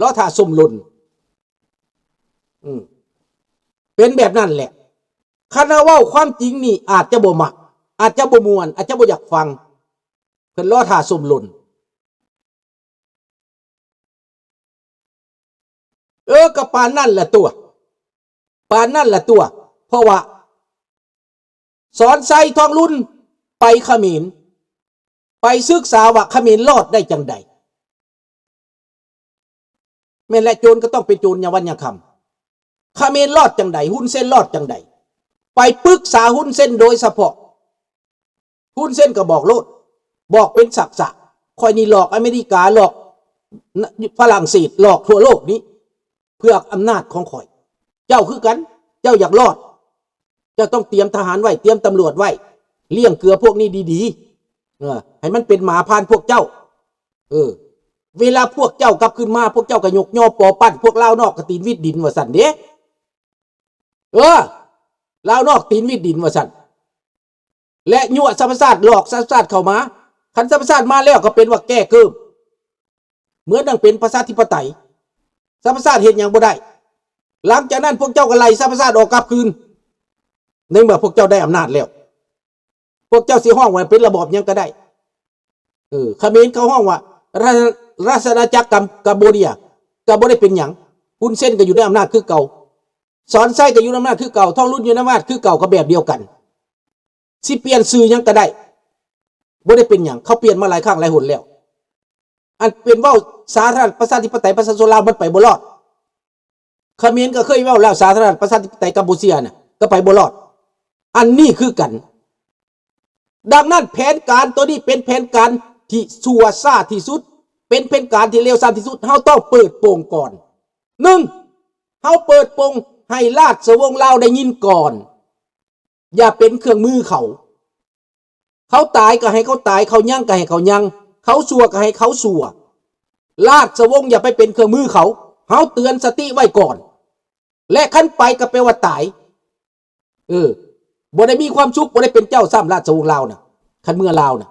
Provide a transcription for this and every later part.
ລໍຖ້າຊົມຫຼົ່ນ. ອືມ ເປັນແບບນັ້ນແຫຼະ. ຄັນວ່າເວົ້າຄວາມຈິງນີ້ອາດຈະບໍ່ມັກ, ອາດຈະບໍ່ມ່ວນ, ອາດຈະບໍ່ຢາກຟັງ. ເພິ່ນລໍຖ້າຊົມຫຼົ່ນ. ເອີ ກໍປານນັ້ນລະຕົວະ, ປານນັ້ນລະຕົວະ. ເພາະວ່າສອນໄຊ ທອງລຸນ ໄປຂະເໝນ, ໄປສຶກສາວ່າຂະເໝນລອດໄດ້ຈັ່ງໃດ. ແມ່ນແຫຼະ, ໂຈນກໍຕ້ອງເປັນໂຈນຍາມວັນຍາມຄ່ຳ. ຂະເໝນລອດຈັ່ງໃດ? ຮຸນເຊັນລອດຈັ່ງໃດ? ໄປປຶກສາຮຸນເຊັນໂດຍສະເພາະ. ຮຸນເຊັນກໍບອກໂລດ, ບອກເປັນສັກສະ, ຂ້ອຍນີ້ຫຼອກອາເມລິກາ, ຫຼອກຝຣັ່ງເສດ, ຫຼອກທົ່ວໂລກນີ້ ເພື່ອອຳນາດຂອງຂ້ອຍ. ເຈົ້າຄືກັນ, ເຈົ້າຢາກລອດ, ເຈົ້າຕ້ອງຕຽມທະຫານໄວ້, ຕຽມຕຳຫຼວດໄວ້, ລ້ຽງເກືອພວກນີ້ດີໆ, ເອີ ໃຫ້ມັນເປັນໝາຜ່ານພວກເຈົ້າ. ເອີ ເວລາພວກເຈົ້າກັບຄືນມາ, ພວກເຈົ້າກໍຍົກຍໍປໍປັ້ນ, ພວກລາວນອກກໍຕີນວິດດິນວ່າຊັ້ນເດ້. ເອີ ລາວນອກຕີນວິດດິນວ່າຊັ້ນ. ແລະ ຍົວະສະຫະປະຊາຊາດ, ຫຼອກສະຫະປະຊາຊາດເຂົ້າມາ. ຄັນສະຫະປະຊາຊາດມາແລ້ວກໍເປັນວ່າແກ້ເກີ້ມ, ເໝືອນດັ່ງເປັນປະຊາທິປະໄຕ. ສະຫະປະຊາຊາດເຮັດຫຍັງບໍ່ໄດ້. ຫຼັງຈາກນັ້ນພວກເຈົ້າກໍໄລ່ສະຫະປະຊາຊາດອອກກັບຄືນ. ໃນເມື່ອພວກເຈົ້າໄດ້ອຳນາດແລ້ວ, ພວກເຈົ້າຊິຮ້ອງວ່າເປັນລະບອບຫຍັງກໍໄດ້. ເອີ ຂະເໝນເຂົາຮ້ອງວ່າ ຣາຊ ຣາຊອານາຈັກກຳ ກຳໂບເດຍ ກໍບໍ່ໄດ້ເປັນຫຍັງ. ຮຸນເຊັນກໍຢູ່ໃນອຳນາດຄືເກົ່າ, ສອນໄຊກໍຢູ່ໃນອຳນາດຄືເກົ່າ, ທອງລຸນຢູ່ໃນອຳນາດຄືເກົ່າ, ກໍແບບດຽວກັນ. ຊິປ່ຽນຊື່ຫຍັງກໍໄດ້, ບໍ່ໄດ້ເປັນຫຍັງ. ເຂົາປ່ຽນມາຫຼາຍຄັ້ງຫຼາຍຫົນແລ້ວ. ອັນເປັນເວົ້າສາທາລະນະລັດປະຊາທິປະໄຕປະຊາຊົນລາວ ມັນໄປບໍ່ລອດ. ຂະເໝນກໍເຄີຍເວົ້າແລ້ວ, ສາທາລະນະລັດປະຊາທິປະໄຕກຳປູເຈຍນະ ກໍໄປບໍ່ລອດ. ອັນນີ້ຄືກັນ. ດັ່ງນັ້ນແຜນການໂຕນີ້ເປັນແຜນການທີ່ຊົ່ວຊ້າທີ່ສຸດ, ເປັນແຜນການທີ່ເລວຊາມທີ່ສຸດ. ເຮົາຕ້ອງເປີດໂປງກ່ອນ. ໜຶ່ງ, ເຮົາເປີດໂປງໃຫ້ລາຊະວົງລາວໄດ້ຍິນກ່ອນ. ຢ່າເປັນເຄື່ອງມືເຂົາ. ເຂົາຕາຍກໍໃຫ້ເຂົາຕາຍ, ເຂົາຍັງກໍໃຫ້ເຂົາຍັງ, ເຂົາຊົ່ວກໍໃຫ້ເຂົາຊົ່ວ. ລາຊະວົງຢ່າໄປເປັນເຄື່ອງມືເຂົາ. ເຮົາເຕືອນສະຕິໄວ້ກ່ອນ. ແລະ ຄັນໄປກໍແປວ່າຕາຍ. ເອີ ບໍ່ໄດ້ມີຄວາມສຸກ, ບໍ່ໄດ້ເປັນເຈົ້າຊ້ຳ, ລາຊະວົງລາວນະ, ຄັນເມືອລາວນະ,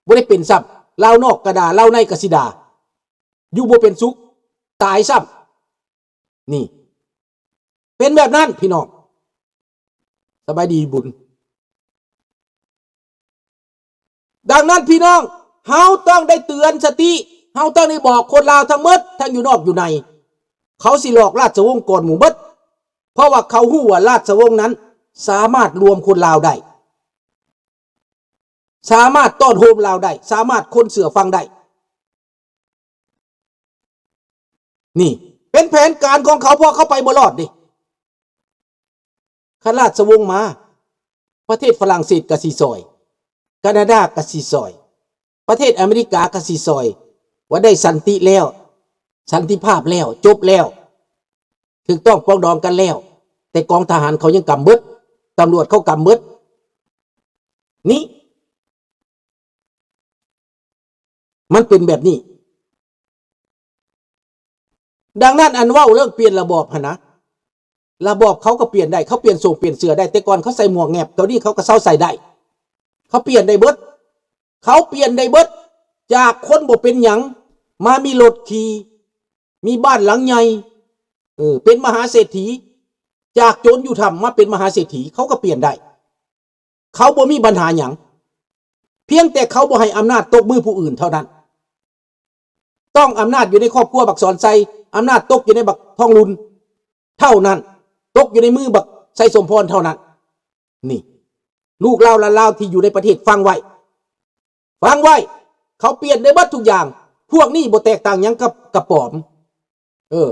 ບໍ່ໄດ້ເປັນຊ້ຳ. ລາວນອກກໍດ່າ, ລາວໃນກໍຊິດ່າ, ຢູ່ບໍ່ເປັນສຸກ, ຕາຍຊ້ຳ. ນີ້ ເປັນແບບນັ້ນພີ່ນ້ອງ. ສະບາຍດີບຸນ. ດັ່ງນັ້ນພີ່ນ້ອງ, ເຮົາຕ້ອງໄດ້ເຕືອນສະຕິ, ເຮົາຕ້ອງໄດ້ບອກຄົນລາວທັງໝົດ, ທັງຢູ່ນອກຢູ່ໃນ, ເຂົາຊິຫຼອກລາຊະວົງກ່ອນໝູ່ເບິດ, ເພາະວ່າເຂົາຮູ້ວ່າລາຊະວົງນັ້ນສາມາດລວມຄົນລາວໄດ້, ສາມາດຕ້ອນໂຮມລາວໄດ້, ສາມາດຄົນເຊື່ອຟັງໄດ້. ນີ້ເປັນແຜນການຂອງເຂົາ, ເພາະເຂົາໄປບໍ່ລອດເດ້. ຄັນລາຊະວົງມາ, ປະເທດຝຣັ່ງເສດກໍຊິຊ່ອຍ, ການາດາກໍຊິຊ່ອຍ, ປະເທດອາເມລິກາກໍຊິຊ່ອຍ, ວ່າໄດ້ສັນຕິແລ້ວ, ສັນຕິພາບແລ້ວ, ຈົບແລ້ວ, ຖືກຕ້ອງປອງດອງກັນແລ້ວ, ແຕ່ກອງທະຫານເຂົາຍັງກຳເບິດ, ຕຳຫຼວດເຂົາກຳເບິດ. ນີ້ ມັນເປັນແບບນີ້. ດັ່ງນັ້ນ ອັນເວົ້າເລື່ອງປ່ຽນລະບອບຫັ້ນນະ, ລະບອບເຂົາກໍປ່ຽນໄດ້, ເຂົາປ່ຽນໂສ້ງປ່ຽນເສື້ອໄດ້, ແຕ່ກ່ອນເຂົາໃສ່ໝວກແງບ, ດຽວນີ້ເຂົາກໍເຊົາໃສ່ໄດ້. ເຂົາປ່ຽນໄດ້ເບິດ, ເຂົາປ່ຽນໄດ້ເບິດ, ຈາກຄົນບໍ່ເປັນຫຍັງ ມາມີລົດຂີ່, ມີບ້ານຫຼັງໃຫຍ່, ເອີ ເປັນມະຫາເສດຖີ, ຈາກໂຈນຢູ່ຖ້ຳມາເປັນມະຫາເສດຖີ, ເຂົາກໍປ່ຽນໄດ້. ເຂົາບໍ່ມີບັນຫາຫຍັງ, ພຽງແຕ່ເຂົາບໍ່ໃຫ້ອຳນາດຕົກມືຜູ້ອື່ນເທົ່ານັ້ນ. ຕ້ອງອຳນາດຢູ່ໃນຄອບຄົວບັກສອນໄຊ, ອຳນາດຕົກຢູ່ໃນບັກທອງລຸນເທົ່ານັ້ນ, ຕົກຢູ່ໃນມືບັກໄຊສົມພອນເທົ່ານັ້ນ. ນີ້ ລູກລາວຫຼານລາວທີ່ຢູ່ໃນປະເທດ ຟັງໄວ້, ຟັງໄວ້, ເຂົາປ່ຽນໄດ້ເບິດທຸກຢ່າງ. ພວກນີ້ບໍ່ແຕກຕ່າງຫຍັງກັບກະປອມ. ເອີ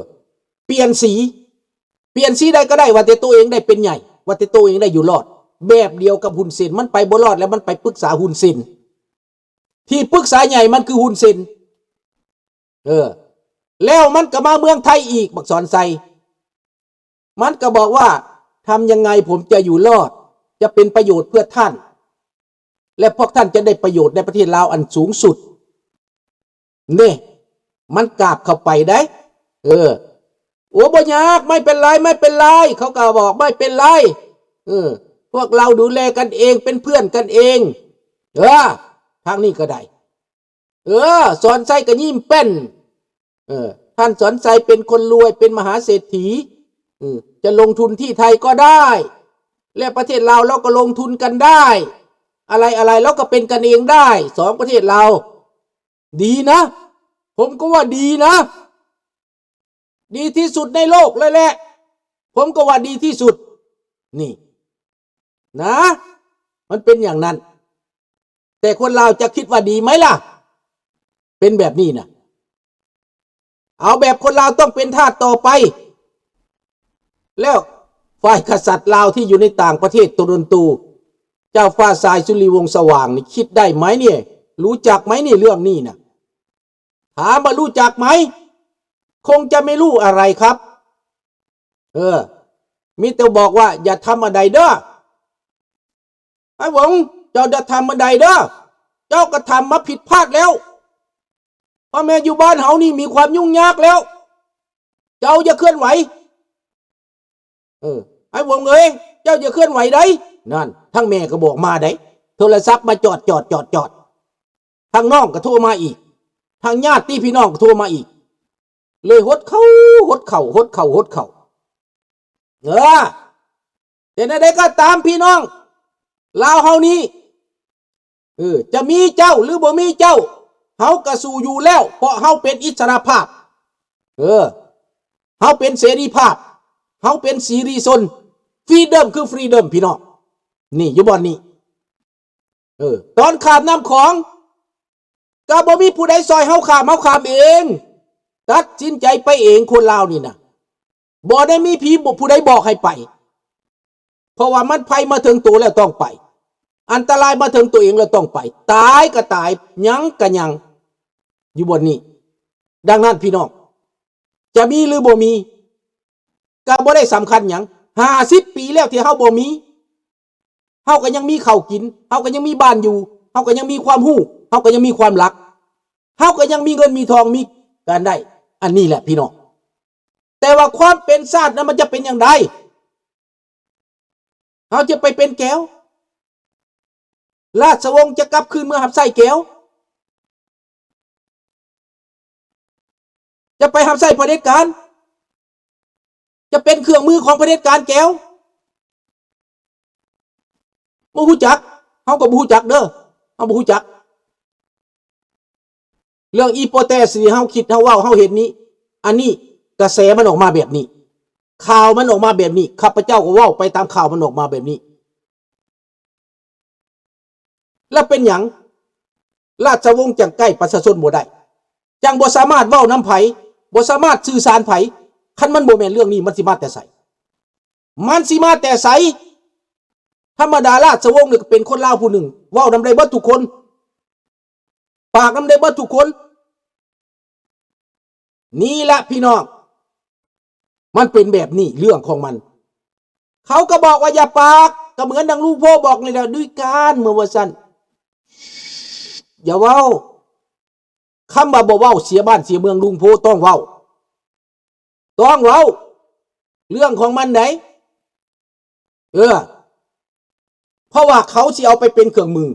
ປ່ຽນສີ, ປ່ຽນສີໃດກໍໄດ້, ວ່າແຕ່ໂຕເອງໄດ້ເປັນໃຫຍ່, ວ່າແຕ່ໂຕເອງໄດ້ຢູ່ລອດ. ແບບດຽວກັບຮຸນເຊັນ, ມັນໄປບໍ່ລອດ ແລ້ວມັນໄປປຶກສາຮຸນເຊັນ. ທີ່ປຶກສາໃຫຍ່ມັນຄືຮຸນເຊັນ. ເອີ ແລ້ວມັນກໍມາເມືອງໄທອີກ, ບັກສອນໄຊ. ມັນກໍບອກວ່າ ທຳຍັງໄງຜົມຈະຢູ່ລອດ, ຈະເປັນປະໂຫຍດເພື່ອທ່ານ ແລະ ພວກທ່ານຈະໄດ້ປະໂຫຍດໃນປະເທດລາວອັນສູງສຸດ. ເດ້ ມັນກາບເຂົ້າໄປໄດ໋. ເອີ ໂອ້ ບໍ່ຍາກ, ໄມ່ເປັນໄລ, ໄມ່ເປັນໄລ, ເຂົາກໍບອກ ໄມ່ເປັນໄລ, ເອີ ພວກເຮົາດູແລກັນເອງ, ເປັນເພື່ອນກັນເອງ. ເອີ ທາງນີ້ກໍໄດ້. ເອີ ສອນໄຊກໍຍິ້ມແປ້ນ. ເອີ ທ່ານสอนชัยเป็นคนรวย เป็นมหาเศรษฐี เออ จะลงทุนที่ไทยก็ได้ และประเทศลาวเราก็ลงทุนกันได้ อะไรๆ เราก็เป็นกันเองได้ สองประเทศเรา ดีนะ ผมก็ว่าดีนะ ดีที่สุดในโลกเลยแหละ ผมก็ว่าดีที่สุด นี่ นะ มันเป็นอย่างนั้น แต่คนลาวจะคิดว่าดีไหมล่ะ เป็นแบบนี้นะ เอาแบบคนลาวต้องเป็นทาสต่อไป แล้วฝ่ายกษัตริย์ลาวที่อยู่ในต่างประเทศ โตรอนโต เจ้าฟ้าชายสุริวงศ์สว่างนี่คิดได้ไหมเนี่ย รู้จักไหมเนี่ยเรื่องนี้นะ ถามว่ารู้จักไหม คงจะไม่รู้อะไรครับ เออ มีแต่บอกว่าอย่าทำอันใดเด้อ ไอ้หวง เจ้าอย่าทำอันใดเด้อ เจ้ากระทำมาผิดพลาดแล้ว พ่อแม่อยู่บ้านเฮานี่มีความยุ่งยากแล้ว เจ้าอย่าเคลื่อนไหว เออ ไอ้หวงเอ้ย เจ้าอย่าเคลื่อนไหวใด นั่น ทางแม่ก็บอกมาใด โทรศัพท์มาจอด จอด จอด จอด ทางน้องก็โทรมาอีก ทางญาติพี่น้องก็โทรมาอีก เลยหดเข้า หดเข้า หดเข้า หดเข้า เออ แต่แนวใดก็ตามพี่น้อง ลาวเฮานี้ เออ จะมีเจ้าหรือบ่มีเจ้า เฮาก็สู้อยู่แล้ว เพราะเฮาเป็นอิสรภาพ เออ เฮาเป็นเสรีภาพ เฮาเป็นสีรีชน ฟรีดอมคือฟรีดอม พี่น้อง นี่อยู่บ่อนนี้ เออ ตอนข้ามน้ำของ ก็บ่มีผู้ใดซ่อยเฮาข้าม เฮาข้ามเอง ตัดสินใจไปเอง คนลาวนี่นะ บ่ได้มีผีผู้ใดบอกให้ไป เพราะว่ามันภัยมาถึงตัวแล้วต้องไป อันตรายมาถึงตัวเองแล้วต้องไป ตายก็ตาย หยังก็หยัง อยู่บ่อนนี้ ดังนั้นพี่น้อง จะมีหรือบ่มี ก็บ่ได้สำคัญหยัง ห้าสิบปีแล้วที่เฮาบ่มี เฮาก็ยังมีข้าวกิน เฮาก็ยังมีบ้านอยู่ เฮาก็ยังมีความรู้ เฮาก็ยังมีความรัก เฮาก็ยังมีเงินมีทอง มีการได้ อันนี้แหละพี่น้อง แต่ว่าความเป็นชาตินั้นมันจะเป็นอย่างใด เฮาจะไปเป็นแก้ว ราชวงศ์จะกลับคืนเมือรับใช้แก้ว จะไปรับใช้เผด็จการ จะเป็นเครื่องมือของเผด็จการแก้ว บ่ฮู้จัก เฮาก็บ่ฮู้จักเด้อ เฮาบ่ฮู้จัก เรื่องอีโปแตสที่เฮาคิด เฮาเว้า เฮาเห็นนี้ อันนี้กระแสมันออกมาแบบนี้ ข่าวมันออกมาแบบนี้ ข้าพเจ้าก็เว้าไปตามข่าวมันออกมาแบบนี้ แล้วเป็นหยังราชวงศ์จั่งใกล้ประชาชนบ่ได้ จั่งบ่สามารถเว้านำไผ บ่สามารถสื่อสารไผ คันมันบ่แม่นเรื่องนี้ มันสิมาแต่ไส มันสิมาแต่ไส ธรรมดาราชวงศ์นี่ก็เป็นคนลาวผู้หนึ่ง เว้านำได้เบิดทุกคน ปากนำได้เบิดทุกคน นี่ละพี่น้อง มันเป็นแบบนี้เรื่องของมัน เขาก็บอกว่าอย่าปาก ก็เหมือนดังลุงโพบอกนี่แหละ ด้วยการเมื่อว่าซั่น อย่าเว้า คำว่าบ่เว้าเสียบ้านเสียเมือง ลุงโพต้องเว้า ต้องเว้า เรื่องของมันได๋ เออ เพราะว่าเขาสิเอาไปเป็นเครื่องมือ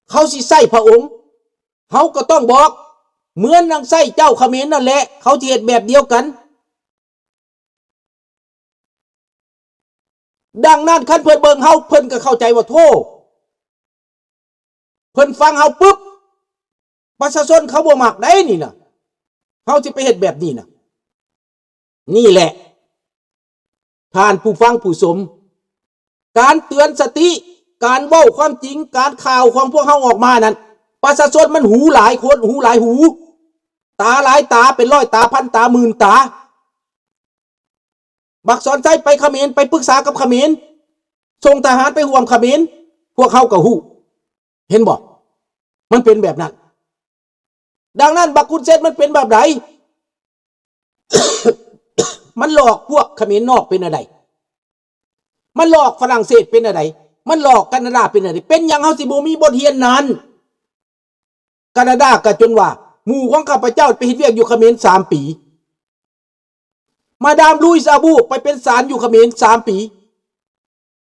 เขาสิใช้พระองค์ เขาก็ต้องบอก เหมือนนางใช้เจ้าเขมรนั่นแหละ เขาสิเฮ็ดแบบเดียวกัน ดังนั้นคันเพิ่นเบิ่งเฮา เพิ่นก็เข้าใจว่า โธ่ เพิ่นฟังเฮาปึ๊บ ประชาชนเขาบ่มักได้นี่นะ เฮาสิไปเฮ็ดแบบนี้นะ นี่แหละ ท่านผู้ฟังผู้ชม การเตือนสติ การเว้าความจริง การข่าวของพวกเฮาออกมานั้น ประชาชนมันหูหลายคน หูหลายหู ตาหลายตา เป็นร้อยตา พันตา หมื่นตา บักสอนชัยไปเขมร ไปปรึกษากับเขมร ส่งทหารไปห่วมเขมร พวกเฮาก็ฮู้ เห็นบ่ มันเป็นแบบนั้น ดังนั้นบักคุณเซนมันเป็นแบบใด มันหลอกพวกเขมรนอกเป็นอันใด มันหลอกฝรั่งเศสเป็นอันใด มันหลอกแคนาดาเป็นอันใด เป็นหยังเฮาสิบ่มีบทเรียนนั้น แคนาดาก็จนว่า หมู่ของข้าพเจ้าไปเฮ็ดเวียกอยู่เขมรสามปี มาดามลุยซาบูไปเป็นศาลอยู่เขมรสามปี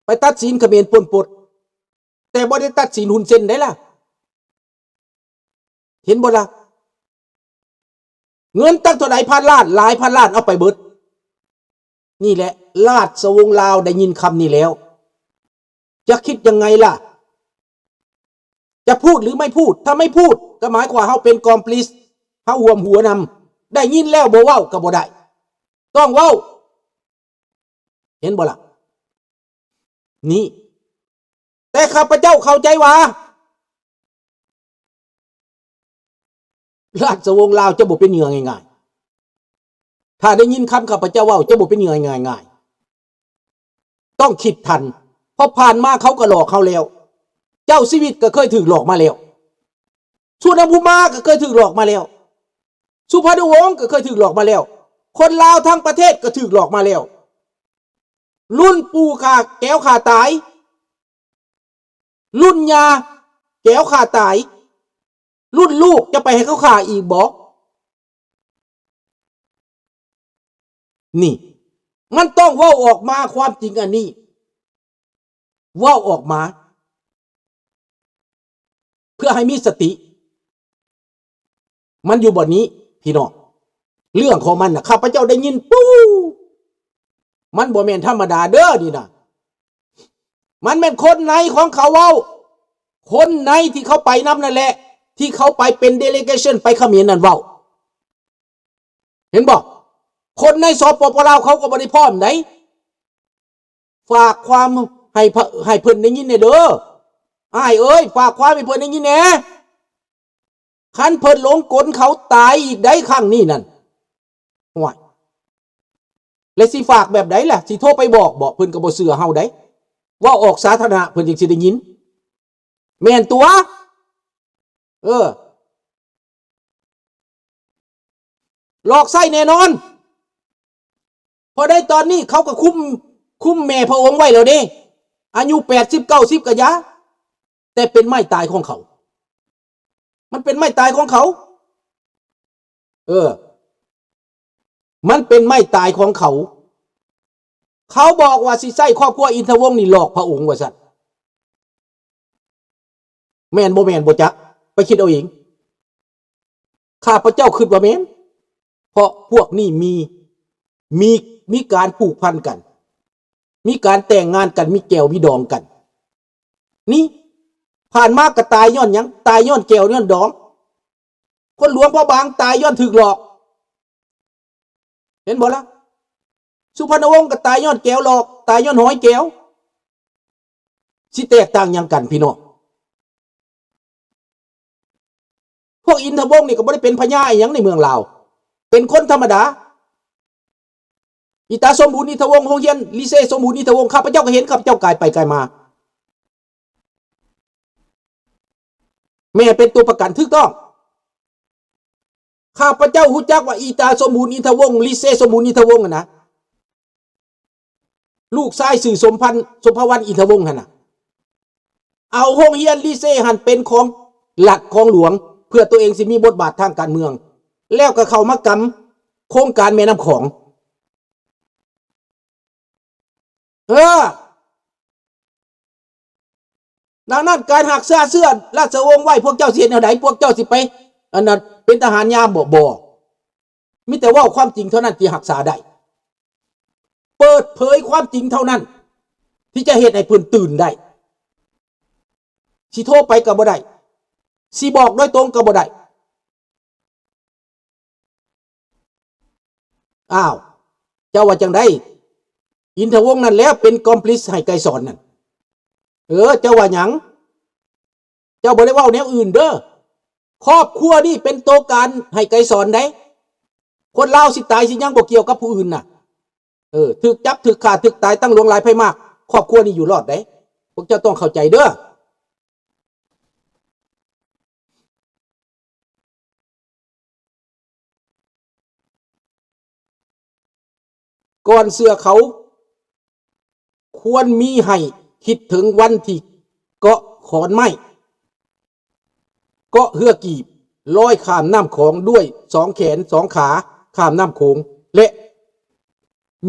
ไปตัดสินเขมรปลนปลด แต่บ่ได้ตัดสินฮุนเซนได้ล่ะ เห็นบ่ล่ะ ເງິນຕັ້ງເທົ່າໃດພັນລ້ານ ຫຼາຍພັນລ້ານ ເອົາໄປເບິດ. ນີ້ແຫຼະ ລາຊະວົງລາວໄດ້ຍິນຄຳນີ້ແລ້ວ ຈະຄິດຍັງໄງລະ? ຈະພູດຫຼືໄມ່ພູດ? ຖ້າໄມ່ພູດ ກໍໝາຍຄວາມວ່າເຮົາເປັນຄອມພລິຊ ເຮົາຮ່ວມຫົວນຳ. ໄດ້ຍິນແລ້ວບໍ່ເວົ້າກໍບໍ່ໄດ້ ຕ້ອງເວົ້າ. ເຫັນບໍ່ລະ? ນີ້ ແຕ່ຂ້າພະເຈົ້າເຂົ້າໃຈວ່າ ລາຊະວົງລາວຈະບໍ່ເປັນເຫຍື່ອງ່າຍໆ. ຖ້າໄດ້ຍິນຄຳຂ້າພະເຈົ້າເວົ້າ ຈະບໍ່ເປັນເຫຍື່ອງ່າຍໆ. ຕ້ອງຄິດທັນ ເພາະຜ່ານມາເຂົາກໍຫຼອກເຮົາແລ້ວ. ເຈົ້າຊີວິດກໍເຄີຍຖືກຫຼອກມາແລ້ວ. ສຸນນະພູມາກໍເຄີຍຖືກຫຼອກມາແລ້ວ. ສຸພານຸວົງກໍເຄີຍຖືກຫຼອກມາແລ້ວ. ຄົນລາວທັງປະເທດກໍຖືກຫຼອກມາແລ້ວ. ລຸ້ນປູ່ຂ້າແກວຂ້າຕາຍ, ລຸ້ນຍ່າແກວຂ້າຕາຍ, ລຸ້ນລູກຈະໄປໃຫ້ເຂົາຂ້າອີກບໍ່? ນີ້ ມັນຕ້ອງເວົ້າອອກມາ ຄວາມຈິງອັນນີ້ ເວົ້າອອກມາ ເພື່ອໃຫ້ມີສະຕິ. ມັນຢູ່ບ່ອນນີ້ພີ່ນ້ອງ ເລື່ອງຂອງມັນນະ ຂ້າພະເຈົ້າໄດ້ຍິນ ປູ້ ມັນບໍ່ແມ່ນທຳມະດາເດີ້ນີ້ນະ ມັນແມ່ນຄົນໃນຂອງເຂົາເວົ້າ ຄົນໃນທີ່ເຂົາໄປນຳນັ້ນແຫຼະ ທີ່ເຂົາໄປເປັນເດເລເກຊັນໄປຂະເໝນນັ້ນເວົ້າ. ເຫັນບໍ່? ຄົນໃນ ສປປ ລາວ ເຂົາກໍບໍ່ໄດ້ພ້ອມໃດ. ຝາກຄວາມໃຫ້ພະ ໃຫ້ເພິ່ນໄດ້ຍິນແດ່ເດີ້ ອ້າຍເອີຍ ຝາກຄວາມໃຫ້ເພິ່ນໄດ້ຍິນແດ່. ຄັນເພິ່ນຫຼົງກົນເຂົາຕາຍອີກໃດຄັ້ງນີ້ນັ້ນ ໂອ້ຍ ແລະຊິຝາກແບບໃດລະ? ຊິໂທໄປບອກບໍ? ເພິ່ນກໍບໍ່ເຊື່ອເຮົາໃດ ເວົ້າອອກສາທາລະນະເພິ່ນຈັ່ງຊິໄດ້ຍິນ ແມ່ນຕົວະ. ເອີ ຫຼອກໃຊ້ແນ່ນອນ ເພາະໃນຕອນນີ້ເຂົາກໍຄຸມ ຄຸມແມ່ພະອົງໄວ້ແລ້ວເດ້ ອາຍຸແປດສິບ ເກົ້າສິບກໍຢ່າ ແຕ່ເປັນໄມ້ຕາຍຂອງເຂົາ ມັນເປັນໄມ້ຕາຍຂອງເຂົາ ເອີ ມັນເປັນໄມ້ຕາຍຂອງເຂົາ. ເຂົາບອກວ່າຊິໃຊ້ຄອບຄົວອິນທະວົງນີ້ຫຼອກພະອົງວ່າຊັ້ນ ແມ່ນບໍ່ແມ່ນບໍ່ຈັກ ໄປຄິດເອົາເອງ. ຂ້າພະເຈົ້າຄິດວ່າແມ່ນ ເພາະພວກນີ້ມີ ມີ ມີການຜູກພັນກັນ ມີການແຕ່ງງານກັນ ມີແກ້ວມີດອງກັນ. ນີ້ ຜ່ານມາກໍຕາຍຍ້ອນຫຍັງ? ຕາຍຍ້ອນແກ້ວຍ້ອນດອງ. ຄົນຫຼວງພະບາງຕາຍຍ້ອນຖືກຫຼອກ ເຫັນບໍ່ລະ? ສຸພານຸວົງກໍຕາຍຍ້ອນແກ້ວຫຼອກ ຕາຍຍ້ອນຫອຍແກ້ວ. ຊິແຕກຕ່າງຫຍັງກັນພີ່ນ້ອງ? ພວກອິນທະວົງນີ້ກໍບໍ່ໄດ້ເປັນພະຍາອີ່ຫຍັງໃນເມືອງລາວ ເປັນຄົນທຳມະດາ. ອີຕາສົມບູນ ອິນທະວົງ ໂຮງຮຽນລີເຊສົມບູນ ອິນທະວົງ ຂ້າພະເຈົ້າກໍເຫັນ ຂ້າພະເຈົ້າກາຍໄປກາຍມາ ແມ່ເປັນຕົວປະກັນ ຖືກຕ້ອງ. ຂ້າພະເຈົ້າຮູ້ຈັກວ່າອີຕາສົມບູນ ອິນທະວົງ ລີເຊສົມບູນ ອິນທະວົງຫັ້ນນະ ລູກຊາຍຊື່ສົມພັນ ສົມພະວັນ ອິນທະວົງຫັ້ນນະ ເອົາໂຮງຮຽນລີເຊຫັ້ນເປັນຂອງລັດຂອງຫຼວງ ເພື່ອຕົວເອງຊິມີບົດບາດທາງການເມືອງ ແລ້ວກໍເຂົ້າມາກຳໂຄງການແມ່ນ້ຳຂອງ. ເອີ ດັ່ງນັ້ນ ການຮັກສາເຊື້ອລາຊະວົງໄວ້ ພວກເຈົ້າຊິເຮັດແນວໃດ? ພວກເຈົ້າຊິໄປ ອັນນັ້ນ ເປັນທະຫານຍາມບໍ? ບໍ່. ມີແຕ່ເວົ້າຄວາມຈິງເທົ່ານັ້ນທີ່ຮັກສາໄດ້. ເປີດເຜີຍຄວາມຈິງເທົ່ານັ້ນ ທີ່ຈະເຮັດໃຫ້ເພິ່ນຕື່ນໄດ້. ຊິໂທໄປກໍບໍ່ໄດ້ ຊິບອກໂດຍຕົງກໍບໍ່ໄດ້. ອ້າວ ເຈົ້າວ່າຈັ່ງໃດ? ອິນທະວົງນັ້ນແຫຼະເປັນຄອມພລິຊໃຫ້ໄກສອນນັ້ນ. ເອີ ເຈົ້າວ່າຫຍັງ? ເຈົ້າບໍ່ໄດ້ເວົ້າແນວອື່ນເດີ້. ຄອບຄົວນີ້ເປັນໂຕການໃຫ້ໄກສອນໃດ໋. ຄົນລາວຊິຕາຍຊິຫຍັງບໍ່ກ່ຽວກັບຜູ້ອື່ນນະ. ເອີ ຖືກຈັບ ຖືກຂ້າ ຖືກຕາຍ ຕັ້ງຫຼວງຫຼາຍໄພມາກ ຄອບຄົວນີ້ຢູ່ລອດໃດ໋. ພວກເຈົ້າຕ້ອງເຂົ້າໃຈເດີ້. ກ່ອນເຊື່ອເຂົາ ຄວນມີໃຫ້ຄິດເຖິງວັນທີ່ເກາະຂອນໄມ້ ເກາະເຮືອກີບ ລອຍຂ້າມນ້ຳຂອງດ້ວຍສອງແຂນສອງຂາ ຂ້າມນ້ຳໂຂງ ແລະ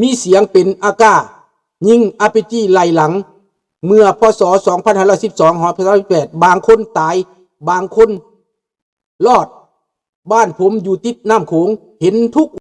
ມີສຽງເປັນອາກາ ຍິງອາພີຈີໄລ່ຫຼັງ ເມື່ອ ພ.ສ. ສອງພັນຫ້າຮ້ອຍສິບສອງ ຫາ ສອງພັນສິບແປດ ບາງຄົນຕາຍ ບາງຄົນລອດ. ບ້ານຜົມຢູ່ຕິດນ້ຳໂຂງ ເຫັນທຸກ